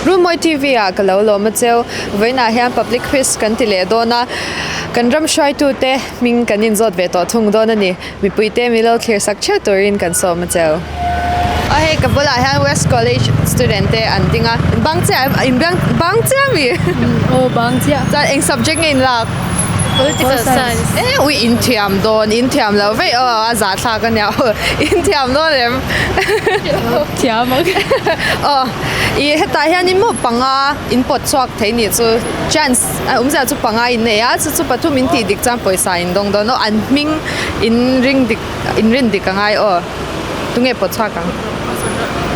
Rumawi TV ah ka lo lawm a cheu. Vawiinah hian public quiz kan ti leh dawn a, kan ram hruaitute hming kan inzawt ve tawh thung dawn a ni. Mipuite min lo thlir sak theuh turin kan sawm a cheu. Aw hei ka bulah hian West College student te an ding a, in bang chiah in bang bang chiah ami? Aw bang chiah. Chuan eng subject nge in lak? Political science. E ui in thiam dawn in thiam lo veih aw a zahthlak a nia aw in thiam dawn em? Thiam ang. Aw i hetah hianin maw panga in pawt chhuak thei nih chu chance a awmzia chu panga in nei a chu chu pathum in tih dik chuan pawisa in dawng dawn aw an hming in ring dik in rin dik a ngai aw tunge pawt chhuak ang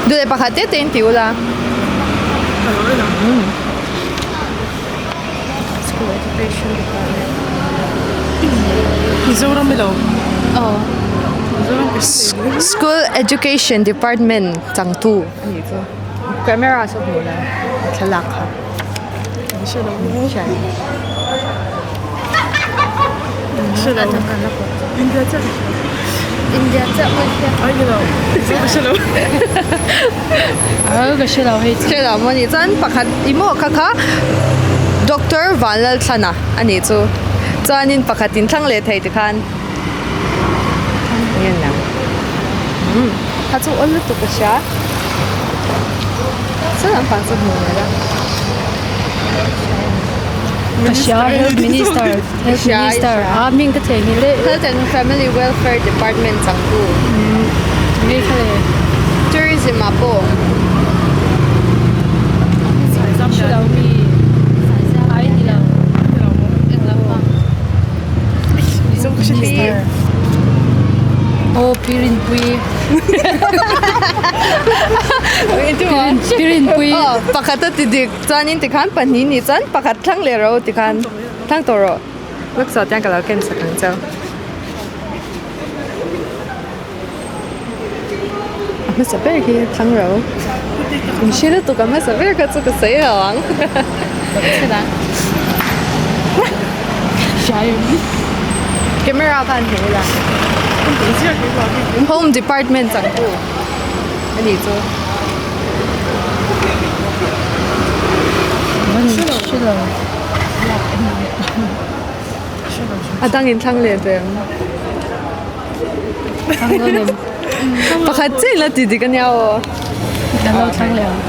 duh leh pakhat te te in ti ula. School education department. Mizoram ilo. Aw. School education department changtu a nih chu camera saw hmuh la thlalak kha. India chiah pawh hi ka hre lo hei chu. Hre lo maw ni chuan pakhat i maw kha kha Doctor Vanlalthlana a nih chu chuanin pakhat in thlang leh thei tikhan eng nge niang kha chu awl lutuk ka hria saw lampang chu hmuh leh la. Ka hria Health Minister Health Minister a hming ka theihnghilh daih. Health and Family Welfare Department changtu. Nge kha le. Tourism ah pawh. Hre lo mi ai ni lo. Minister. Aw Pi Rinpui. Pi Rinpui. Aw pakhat a ti dik chuanin tikhan pahnih nih chuan pakhat thlang leh ro tikhan. Thlang tawh rawh. Lak saw tiang ka lo ken sak ang cheu. A hmasa ber hi thlang ro. In hre lutuk a hmasa ber kha chu ka sawi lo ang. Camera khan hmu ila. Home department changtu a nih chu. A dang in thlang leh ve ang. Pakhat chiah in la ti dik ania aw. Kan lo thlang leh ang.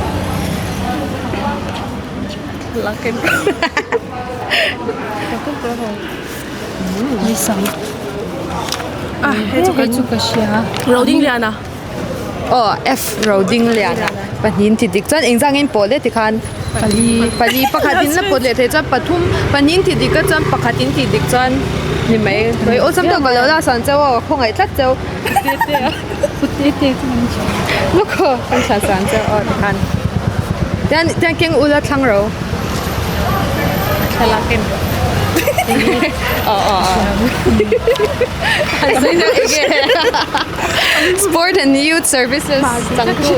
Hei chu ka hria. Rodingliana. Aw F Rodingliana pahnih ti dik chuan engzang in pawh leh tikhan pali pali pakhat in la pawt leh thei chuan pathum pahnih in ti dik a chuan pakhat in tih dik chuan ni mai mai awlsam tawk ka lo la san cheu aw khawngaih tlat cheu lukhaw kan thla san cheu aw tikhan tian tian keng ula thlang ro thlalak en rawh aw aw aw Sport and Youth Services changtu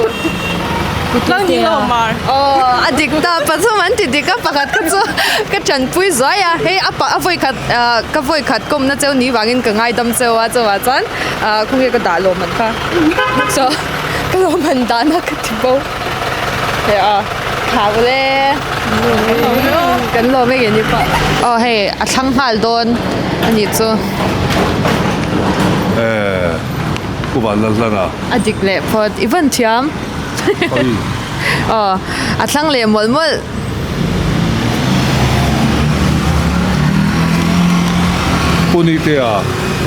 Aw a dik ta pathum an ti dik a pakhat kha chu ka tanpui zuai a hei a pa a vawi khat ah ka vawi khat kawmna cheu ni vangin ka ngaidam cheu a chuvah chuan ah khawnge ka dah lawm an kha so ka lawm han dahna ka ti bo hei a thau le kan lawm enge ni pawh aw hei a thlang nghal dawn a nih chu. Eh, Pu Vanlalhlana. A dik leh phawt, i van thiam. Aw, a thlang leh mawlh mawlh. Pu Nitea.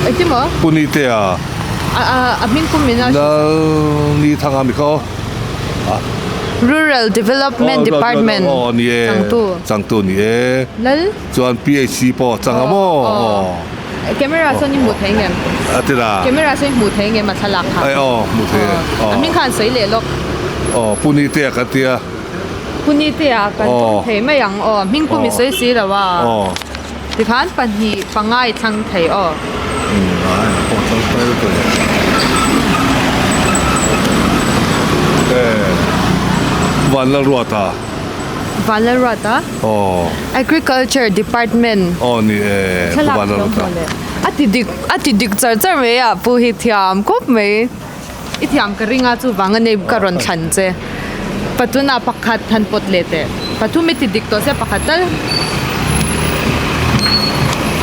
Engtin maw? Pu Nitea. A a a hming pum min a. Lal Ni Thanga mi kha aw. Rural Development Department. Aw ni e. Changtu. Changtu ni e. Lal. Chuan PHC pawh a chang a maw? Aw. Camera sawn i hmuh thei ngem? A ti la. Camera sawn i hmuh thei ngem a thlalak kha? Ai aw, hmuh thei e. A hming khan sawi leh lawk. Aw, Pu Nitea kan ti a. Pu Nitea kan tum thei mai ang aw, hming pum i sawi si lo a. Aw. Tikhan pahnih panga i thlang thei aw. Ai, pawh thlang thei lutuk. Eh, Vanlalruata. Vanlalruata? Aw. Agriculture Department. Aw ni e, Pu Vanlalruata. A ti dik, a ti dik char char mai a, Pu hi thiam khawp mai. I thiam ka ring a chuvang a nei ka rawn thlan che. Pathuna pakhat han pawt leh teh. Pathum i ti dik tawh sia pakhat tal.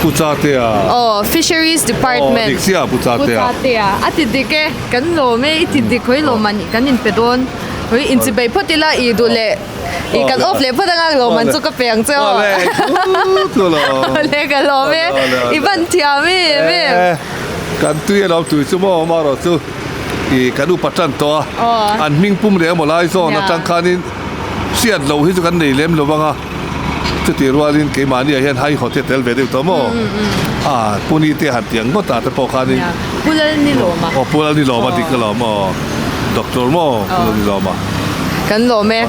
Pu Chatea. Aw Fisheries Department. Aw dik chiah Pu Chatea. Pu Chatea a ti dik e kan lawm e i ti dik hawi lawm an kan inpe dawn hawi inchibei phawt ila i duh leh i kan off leh phawt anga lawm an chu ka pe ang che aw. Awle ka lawm e i van thiam em em. Kan tui alawm tui chu maw amaherawh chu. Ih kan upa tan tawh a, an hming pum leh emaw lai zawn atang khanin hriat loh hi chu kan nei lem lo vang a, chutih rualin keimahni ah hian haihawt hi a tel ve deuh tawh maw? A Puni te han tih ang ngawt ah te pawh khanin Pu Lalnilawma aw Pu Lalnilawma dik alawm aw Doctor maw Pu Lalnilawma Kan lawm e,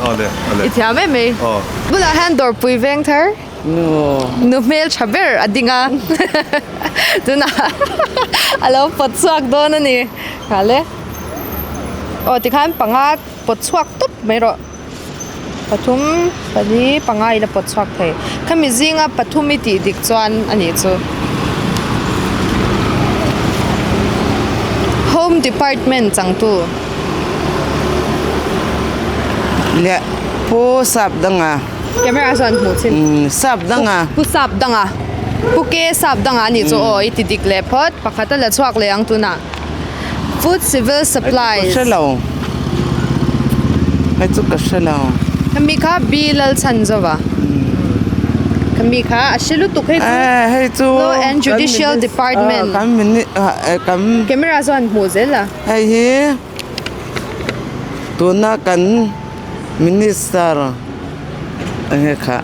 i thiam em mai. Bulah hian dawrpui veng thar. Nu hmel tha ber a ding a tunah a lo pawt chhuak dawn a ni nghal e aw tikhan panga pawt chhuak tawp mai rawh pathum pali panga in a pawt chhuak thei khami zinga pathum i tih dik chuan a nih chu home department changtu. Leh Pu Sap danga. Camera chuan hmuh chin. Umm sap dang a. Pu sap dang a. Pu ke sap dang a ni chu aw i ti dik leh phawt. Pakhat a la chhuak leh ang tunah. Food civil supplies. Ka hre lo. Hei chu ka hre lo. Khami kha B Lalchhanzova. Khami kha a hre lutuk hei chu. Eh hei chu. Law and Judicial Department. Kan mini kan. Camera chuan hmuh zel a. Hei hi tuna kan. Minister enge kha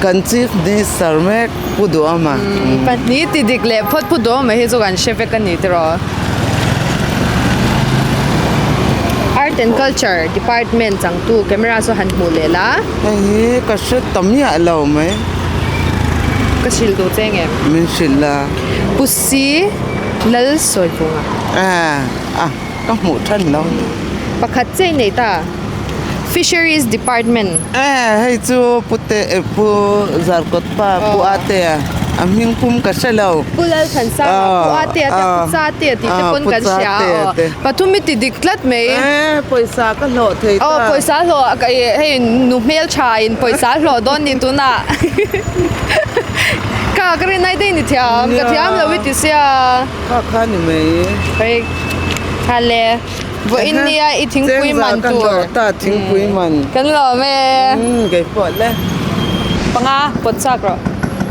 kan Chief Minister mek Pu Duhawma. Pahnih ti dik leh phawt Pu Duhawma hi chu kan hre vek a ni tiraw. Art and Culture Department changtu camera chu han hmuh leh la. Hei hi ka hre ta miah lo mai. Ka hrilh duh che ngem? Min hrilh la. Pu Si Lalsawipunga. A. Ka hmuh than lo. Pakhat che nei ta. Fisheries Department. Eh hei chu Pu te eh Pu Zarkawt pa Pu Ate a a hming pum ka hre lo. Pu Lalthansanga Pu Ate a te Pu Chate a tih te pawn kan hria a aw. Pathum i ti dik tlat mai. Eh pawisa ka hlawh thei ta. Aw pawisa hlawh hei nu hmeltha in pawisa hlawh dawn ni tunah. Ka ka rinai daih ni thiam ka thiam lo i ti sia. Kha kha ni mai. Hei kha le vawiin nia i thingpui man tur. Chengza kan hlawh ta thingpui man. Kan lawm e. Umm kei pawh le. Panga pawt chak rawh.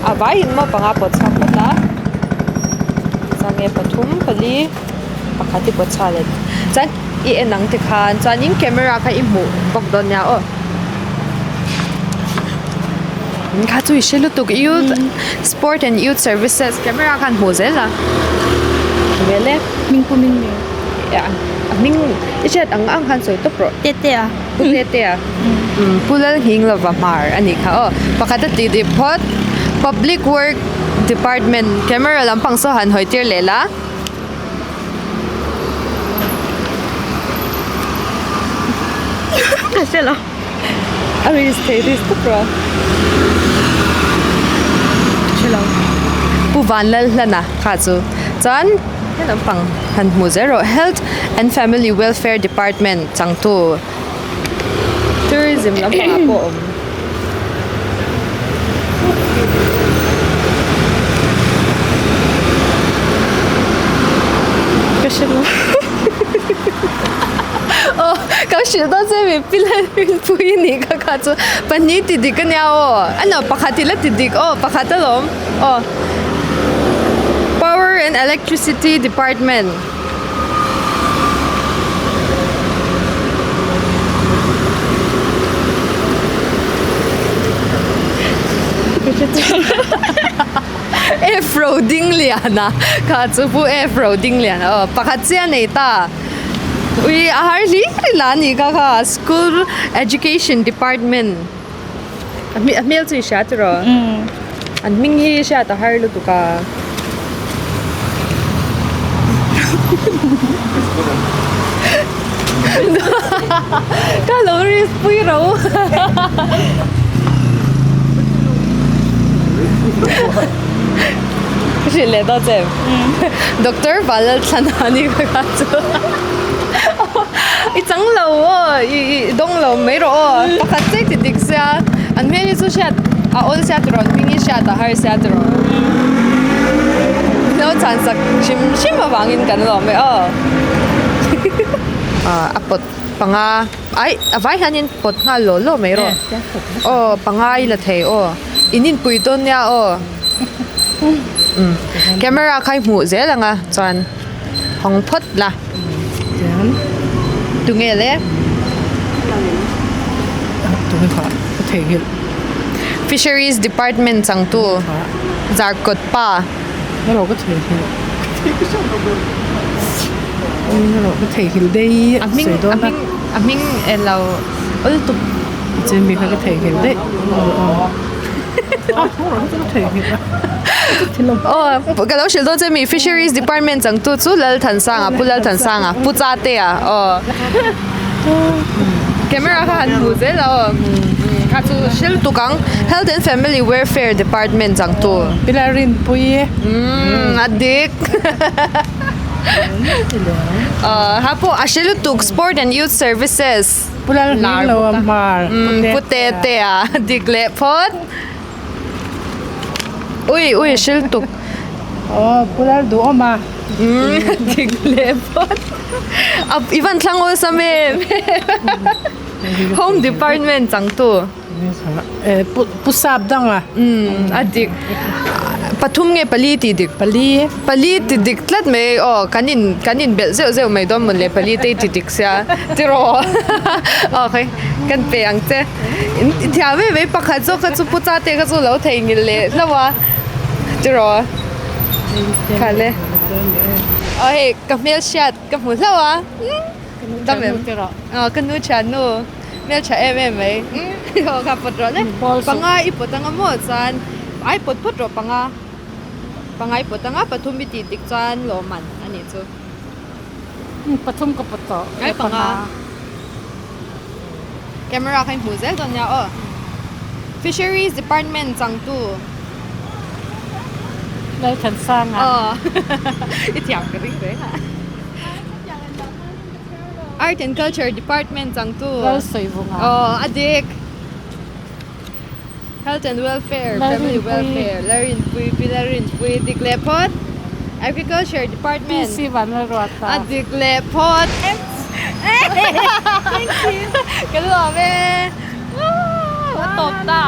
A vaiin maw panga pawt chak phawt a. Chuan nge pathum pali pakhat i pawt chhuah leh. Chuan i en ang tikhan chuanin camera kha i hmuh bawk dawn nia aw. Kha chu i hre lutuk youth sport and youth services camera khan hmuh zel a vel e hming pum in nge a hming i hriat ang ang khan sawi tawp rawh te te a pu te te a pu lalhing lova hmar a nih kha aw pakhat a tih dip phawt public work department camera lampang saw han hawi tir leh la. Ka hre lo. A risk thei risk tawp rawh. Hre lo. Pu Vanlalhlana kha chu chuan he lampang han hmu zel rawh Health and Family Welfare Department changtu Tourism lampangah pawh a awm. Ka hre lo. Aw ka hrilh dawn che mi pi leh rinpui i nih kha kha chu pahnih ti dik ania aw a no pakhat i la ti dik aw pakhat alawm aw power and electricity department. F ro ding lian a kha chu pu F ro ding lian a aw pakhat chiah a nei ta ui a har hli hli a ni kha kha school education department a hmel chu i hria tiraw an hming hi hriat a har lutuk a. Ka lo risk pui ro. Hrilh leh dawn che. Doctor Valal Thlanani ka kha chu. I chang lo aw i i dawng lo mai rawh aw pakhat chiah ti dik sia an hmel hi chu hriat a awl sia tiraw an hming hi hriat a har sia tiraw lo chhan sak hrim hrim avangin kan lawm e aw a pawt panga aih a vai hianin pawt nghal law law mai rawh aw panga i la thei aw in inpui dawn nia aw camera kha i hmuh zel ang a chuan. Hawng phawt la. Tunge le? Fisheries Department changtu Zarkawt pa. A hming a hming a hming elo awl tuk. Aw ka lo hrilh dawn che mi Fisheries Department changtu chu Lalthansanga Pu Lalthansanga Pu Chatea aw camera kha han hmuh zel a aw kha chu hrilh tuk ang Health and Family Welfare Department changtu Pi Lalrinpuii umm a dik aw ha pawh a hre lutuk Sport and Youth Services. Pu Lalhming lo a hmar. Pu Tete a dik leh phawt. Ui ui hril tuk. Aw Pu Lalduhawm a. Dik leh phawt. I van thlang awlsam em. Home department changtu. Pu Sap dang a. A dik. Pathum nge pali tih dik? Pali. Pali ti dik tlat mai aw kan in kan in belh zeuh zeuh mai dawn mawn le pali te i ti dik sia tiraw aw khawi kan pe ang che i thiam em mai pakhat zawk kha chu pu cha te kha chu lo theihnghilh leh hlauh a tiraw kha le aw hei ka hmelhriat ka hmu hlauh a dam em aw ka nu thiannu. Hmeltha em em mai. Aw kha pawt rawh le. Panga i pawt anga maw chuan ai pawt phawt rawh panga. Panga i pawt anga pathum i tih dik chuan lawmman a nih chu. Pathum ka pawt tawh. Ai panga. Camera kha i hmuh zel dawn nia aw. Fisheries department changtu. Lalthansanga. Aw i thiam ka ring reng a. Art and Culture Department changtu Lalsawivunga aw a dik Health and Welfare Family Welfare Larinpui Pi Larinpui dik leh phawt Agriculture Department PC Vanlalruata a dik leh phawt Kan lawm e a tawp ta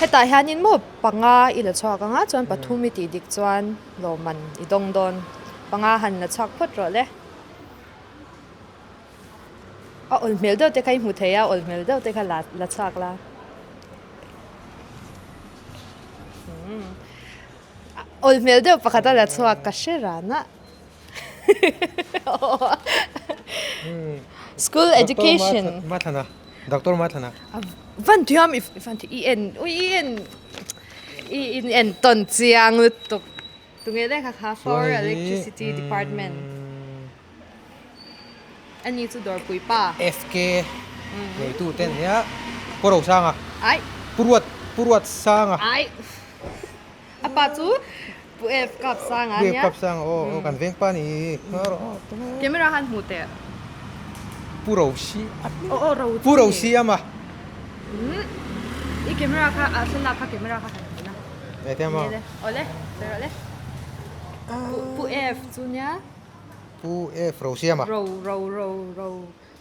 Hetah hianin maw panga i la chhuak ang a chuan pathum i tih dik chuan lawmman i dawng dawn. Panga han la chhuak phawt rawh le. A awl hmel deuh te kha i hmu thei a, awl hmel deuh te kha la la chhuak la. Awl hmel deuh pakhat a la chhuak ka hre ran a. School education. Mathlana, Doctor Mathlana. Van thiam i van i en ui i en i in en tawn chiang lutuk. Tunge lehkha kha Power Electricity Department a ni chu dawrpui pa. FK neitu te ania Pu Rosanga. Ai. Pu Ruat Pu Ruat Sanga. Ai. A pa chu Pu F Kap Sanga ania. Pu F Kap Sanga aw kan veng pa ni. Camera han hmu teh. Pu Rosi. Aw aw Ro. Pu Rosi ama. I camera kha a thlalak kha camera kha han hmu na. Awle, sawi rawh le. Pu F chu nia. Pu F ro siam a. Ro ro ro ro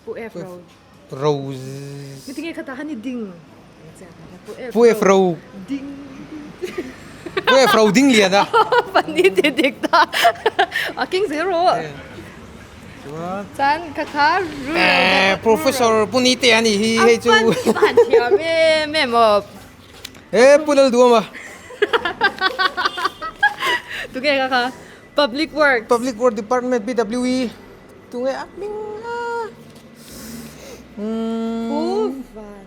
Pu F ro. Ro. Ngati nge khata han i ding. Pu F ro. Ding. Pu F ro ding lian a. Pani ti dik ta. A king zero. Chuan. Chuan kha kha rural. Professor Pu Nite ani hi hei chu. A pan thiam em em aw. He Pu Lalduama. Tunge ka kha? Public Works. Public Work Department PWE. Tunge a hming a. Pu Van.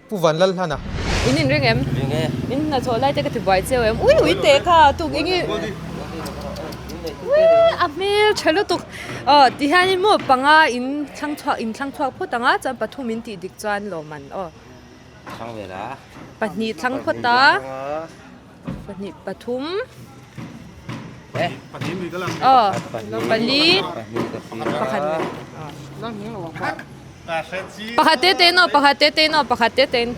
Pu Van Lalhlana. In in ring em? Ring e. In hnathawh lai te ka ti buai cheu em? Ui ui teh kha tuk eng i. Ui a hmel tha lutuk. Aw tihianin maw panga in thlang chhuak in thlang chhuak phawt ang a chuan pathum in tih dik chuan lawmman aw. Pahnih thlang phawt a, pahnih pathum. Aw pali pakhat pakhat te te in aw pakhat te te in aw pakhat te te in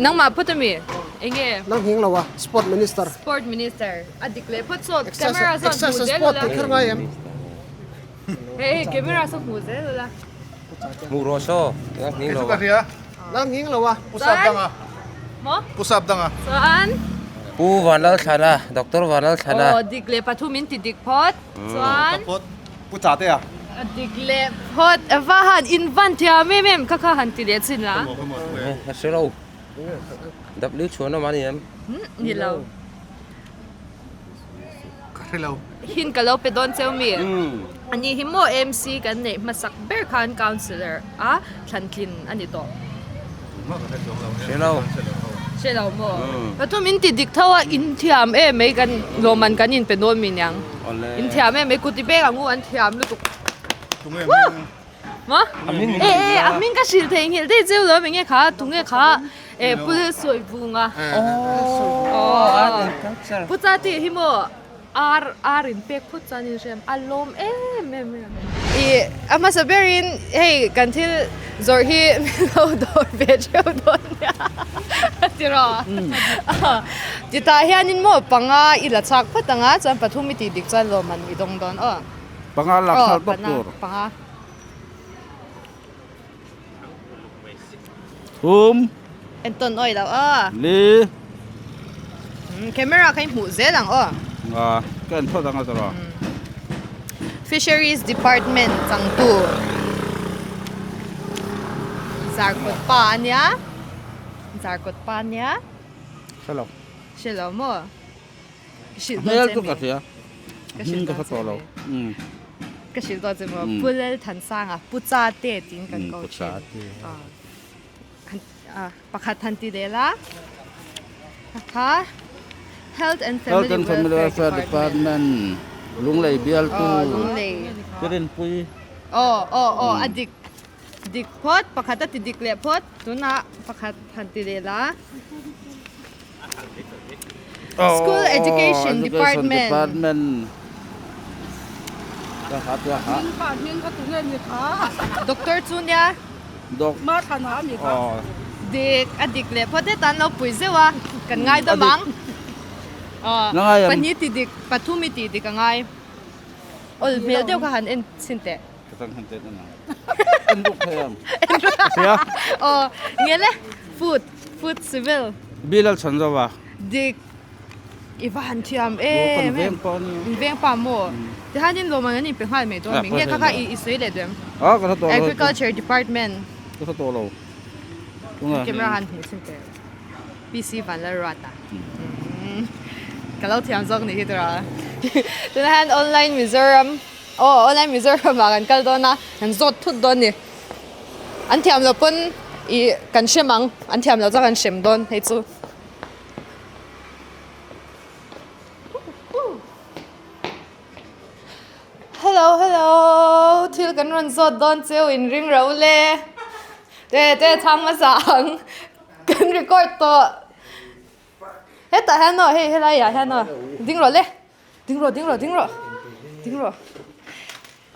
nangmah phawt ami enge Nang hing lo a sport minister sport minister a dik leh phawt saw camera zawn hmuh zel ula kher ngai em hei hei camera saw hmuh zel ula Hmuh rawh saw nang hing lo a Nang hing lo a Pu Sap danga maw Pu Sap danga chuan Pu Vanlalthlana Doctor Vanlalthlana aw dik leh pathum in ti dik phawt chuan Pu Chate a A dik leh phawt va han in van thiam em em kha kha han ti leh chin la. A hre lo. W chhuan awm a ni em? Ni lo. Ka hre lo. Hin ka lo pe dawn cheu mi. Ani hi maw MC kan neih hmasak ber khan councillor a thlan tlin a ni tawh. Hre lo. Hre lo maw? Pathum in ti dik tho a in thiam em mai kan lawmman kan in pe dawn mi niang. In thiam em mai kut i beng ang u an thiam lutuk. Tunge hming? Maw? E e a hming ka hrilh thei nghilh daih cheu lo enge kha tunge kha e pu sawi vunga. Aw. Pu cha tih hi maw ar ar in pek phut chuan in hrem a lawm em em em. I a hmasa berin hei kan thil zawrh hi min lo dawr ve theuh dawn nia a ti rawh. Titah hianin maw panga i la chhak phawt ang a chuan pathum i tih dik chuan lawmman i dawng dawn aw. Panga lak nghal bawk tur. Panga. Thum. Entawn awih loh aw. Li. Camera kha i hmuh zel ang aw. A ka en phawt ang a tawrh a. Fisheries Department changtu Zarkawt pa a nia. Zarkawt pa a nia. Hre lo. Hre lo maw? Ka hrilh dawn Hmel che chu ka mi? hria. Ka hrilh Hming ka dawn hre che tawh lo. mi? Ka hrilh dawn che maw? Pu Lalthansanga, Pu Chate tiin kan ko Pu thin. Chate. Aw. Pakhat han ti leh la. Kha Health and Health Family and Family Welfare Welfare Department. Department Lunglei bialtu Aw, Lunglei. Kirinpui. Aw, aw, aw, a dik. Dik phawt, pakhat a ti dik leh phawt. Tunah pakhat han ti leh la. School Education Department. Department. Doctor chu nia. Dok. Dik a dik leh phawt heta an lo pui zeuh a kan ngai dam ang. Pahnih ti dik pathum i tih dik a ngai. Awl hmel deuh kha han en chhin teh. Ka tang han tet anang. En ruk thei ang. Sia. Aw ngel e food food civil. Bilal chhan zo va. Dik i va han thiam em Kan veng pa ni. In veng pa maw. Tihian in lawm an in pe nghal mai dawn mi. Nge kha kha i sawi leh duh em? A ka hre tawh lo. Agriculture department. Ka hre tawh lo. Camera han hmuh chhin teh. PC Vanlalruata. Ka lo thiam zawk ni hi tura. Tunah hian online Mizoram Aw online Mizoram ah kan kal dawn a, kan zawt thut dawn ni. An thiam loh pawn ih kan hrem ang, an thiam loh chuan kan hrem dawn hei chu. Hello hello thil kan rawn zawt dawn cheu in ring ro le. Te te chhang hmasa ang kan record tawh. Hetah hian aw hei helai ah hian aw ding rawh le. Ding rawh ding rawh ding rawh ding rawh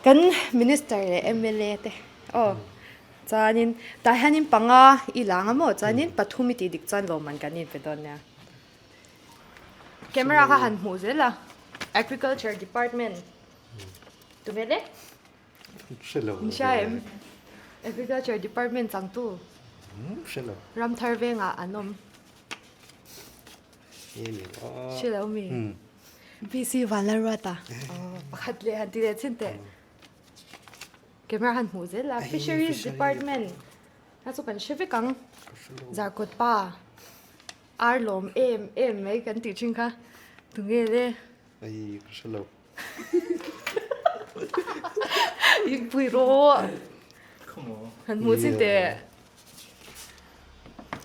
kan minister leh mla te aw chuanin tah hianin panga i lang a maw chuanin pathum i tih dik chuan lawmman kan inpe dawn nia camera kha han hmuh zel a agriculture department tunge le hria em agriculture department changtu ramthar vengah an awm. Hre lo mi. PC Vanlalruata. Pakhat leh han ti leh chin teh. Camera han hmuh zel a. Fisheries Department. A chu kan hre vek ang. Zarkawt pa. Ar lawm em em mai kan tih thin kha. Tunge le? Ai ka hre lo. Pui rawh. Han hmuh chin teh.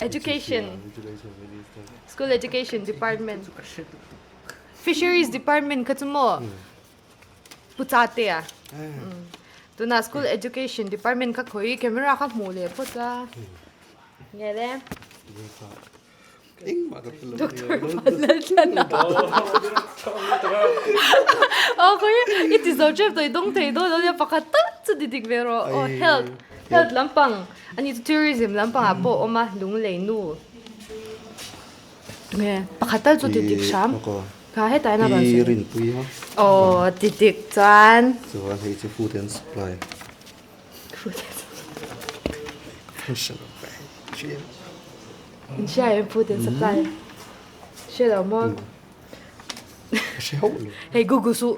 Education School Education Department Fisheries Department kha chu maw Pu Chatea tuna School Education Department kha khawi camera kha hmuh leh phawt a nge le. Engmah ka hre lo. Doctor Vanlalthlana. Aw khawi i ti zo tep tawh i dawng thei dawn lo nia pakhat tal chu ti dik ve rawh. Aw health health lampang ani chu tourism lampangah pawh a awm a lunglei nu. Tunge pakhat tal chu ti dik hram. Kha hetah hian a rawn sawi. Pi Rinpui a. Aw ti dik chuan. Chuan hei chu food and supply. In hria em food and supply hria lo maw hei google suh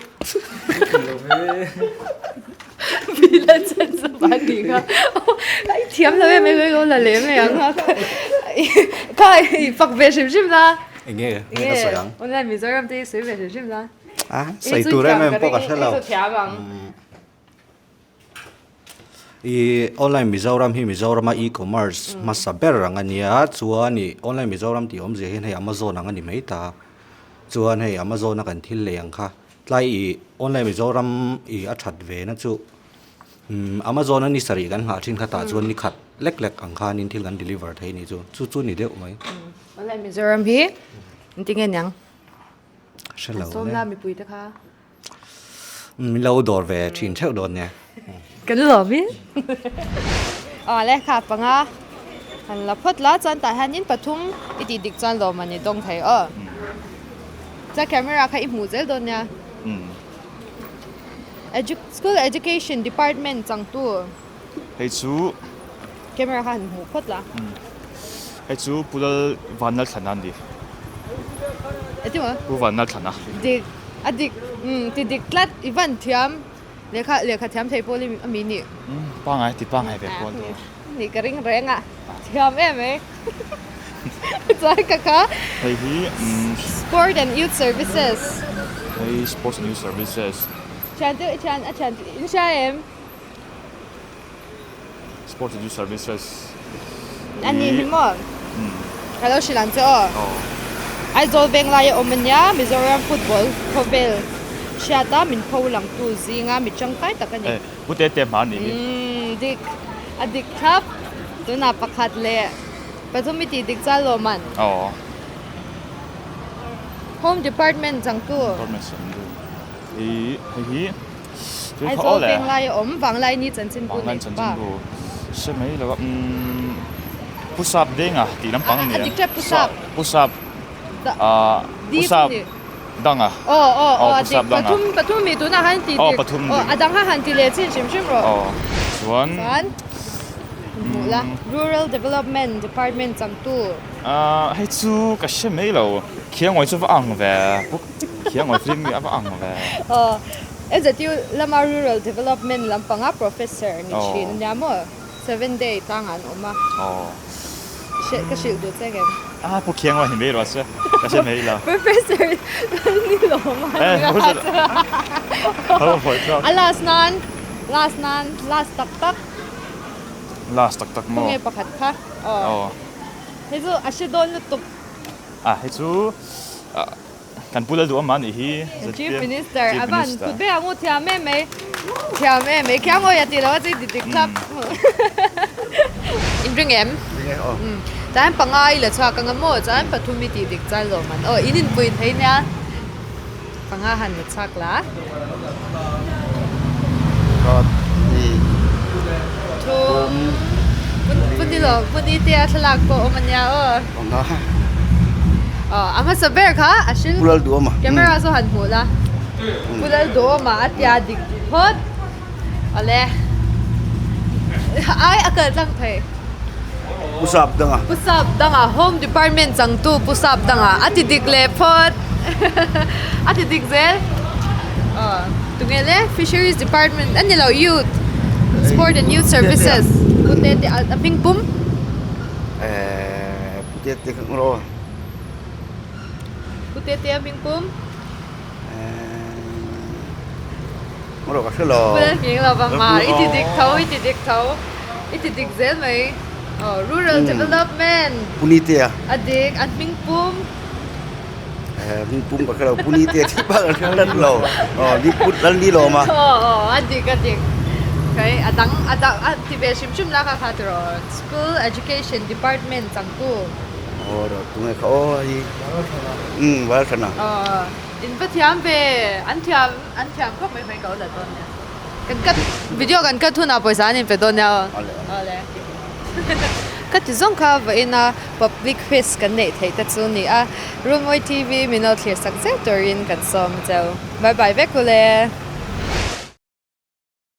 bila chan chu a ni kha i thiam lo em em lo la leh mai ang a kha i fak ve hrim hrim la enge nge ka sawi ang online Mizoram te hi sawi ve hrim hrim la a sawi tur em em pawh ka hre lo thiam ang. I online Mizoram hi Mizorama e-commerce hmasa ber ang a nia chuan ih online Mizoram tih awmzia hian hei Amazon ang a ni mai ta chuan hei Amazon a kan thil lei ang kha tlai ih online Mizoram ih a that ve na chu umm Amazon a ni sarih kan nghah thin kha tah chuan ni khat lek lek ang khanin thil kan deliver thei a nih chu chu chu ni deuh mai. Online Mizoram hi engtin nge niang? Hre lo. Sawmna mipui te kha. Min lo dawr ve thin theuh dawn nia. Kan lawm in. Aw le kha panga han la phawt la chuan tah hianin pathum i tih dik chuan lawm an i dawng thei aw. Chuan camera kha i hmuh zel dawn nia. Edu school education department changtu. Hei chu. Camera kha han hmuh phawt la. Hei chu Pu Lal Vanlalthlana a ni. Eti maw? Pu Vanlalthlana. Dik, a dik, umm ti dik tlat i van thiam lehkha lehkha thiam thei pawl a mi nih. Umm pangai ti pangai ve pawl ni. Nih ka ring reng a, thiam em mai. Chuan ka kha. Hei hi umm. Sport and Youth Services. Hei Sports and Youth Services. Thian te thian a thian in hria em? Sports and Youth Services A ni hi maw? Ka lo hrilh ang che aw. Aizawl veng laia awm a nia, Mizoram football khawvel hriata min pho langtu zinga mi tangkai tak a ni. Pu Tete hma a nih hi. Umm dik, a dik thlap. Tunah pakhat leh pathum i tih dik chuan lawmman. Home Department changtu. Department changtu. Hei hi. Aizawl peng lai a awm Vanglaini chanchinbu nei pa. Hre mai lo a umm Pu Sap Denga tih lampang a ni a. A dik tep Pu Sap. Pu Sap ah Pu Sap Danga. Aw aw aw a dik pathum pathum mi tunah khan ti dik aw a dang kha han ti leh chin hrim hrim rawh. Aw chuan. Chuan hmuh la Rural Development Department changtu. Ah hei chu ka hre mai lo Khiangawi chu va ang ve Pu Khiangawi film hi a va ang ve. Aw NZU lama Rural Development lampanga Professor ni thin a nia maw? Seven Day tlangah an awm a. Aw. Hre ka hrilh duh che ngem? Ah Pu Khiangawi hi mai rawh se ka hre mai lo. Professor ni lawm a Eh nia Professor A last nan last nan last tak tak. Last tak tak maw? Khawnge pakhat kha? Aw. Aw. Hei chu a hre dawn lutuk. Ah hei chu kan pu Lalduh awm a nih hi. Chief Minister a van kut ber ang u thiam em mai. Thiam em mai khiang awi a tih loh a chu i dik thlap. In ring em? Ring e aw. Chuan panga i la chhuak anga maw chuan pathum i tih dik chuan lawm an aw in inpui thei nia. Panga han la chhuak la. Pakhat hnih thum Pu ni lo Pu ni tia thlalak pawh awm a nia aw. Panga. Aw a hmasa ber kha a hrilh. Pu Lalduhawma. Camera saw han hmuh la. Pu Lalduhawma a tia dik phawt. Awle. Ai a kal tlang thei. Pu Sap Danga. Pu Sap Danga Home Department changtu Pu Sap Danga a ti dik leh phawt. A ti dik zel. Aw tunge le Fisheries Department a ni lo Youth Sport and Youth Services Pu Tete a hming pum. Eh Pu Tete kha ngawr aw. Pu Tete a hming pum. Ngawr ka hre lo. Pu Lalhming lo vang ma i ti dik tho i ti dik tho i ti dik zel mai aw Rural Development Pu Nitea a dik an hming pum eh hming pum ka hre lo Pu Nitea tih bak an hre tlat lo aw ni Pu Lalnilawm a aw aw a dik a dik kai a dang a dang a ti ve hrim hrim la kha kha tiraw School Education Department changtu. Aw ro tunge kha aw hei umm Valthana. Aw in va thiam ve an thiam an thiam khawp mai mai ka la dawn nia. Kan cut video kan cut hunah pawisa an inpe dawn nia aw. Awle. Ka ti zawng kha vawiin a public quiz kan neih theih te chu ni a Runmawi TV min lo thlir sak zel turin kan sawm cheu. Bye bye vek ule.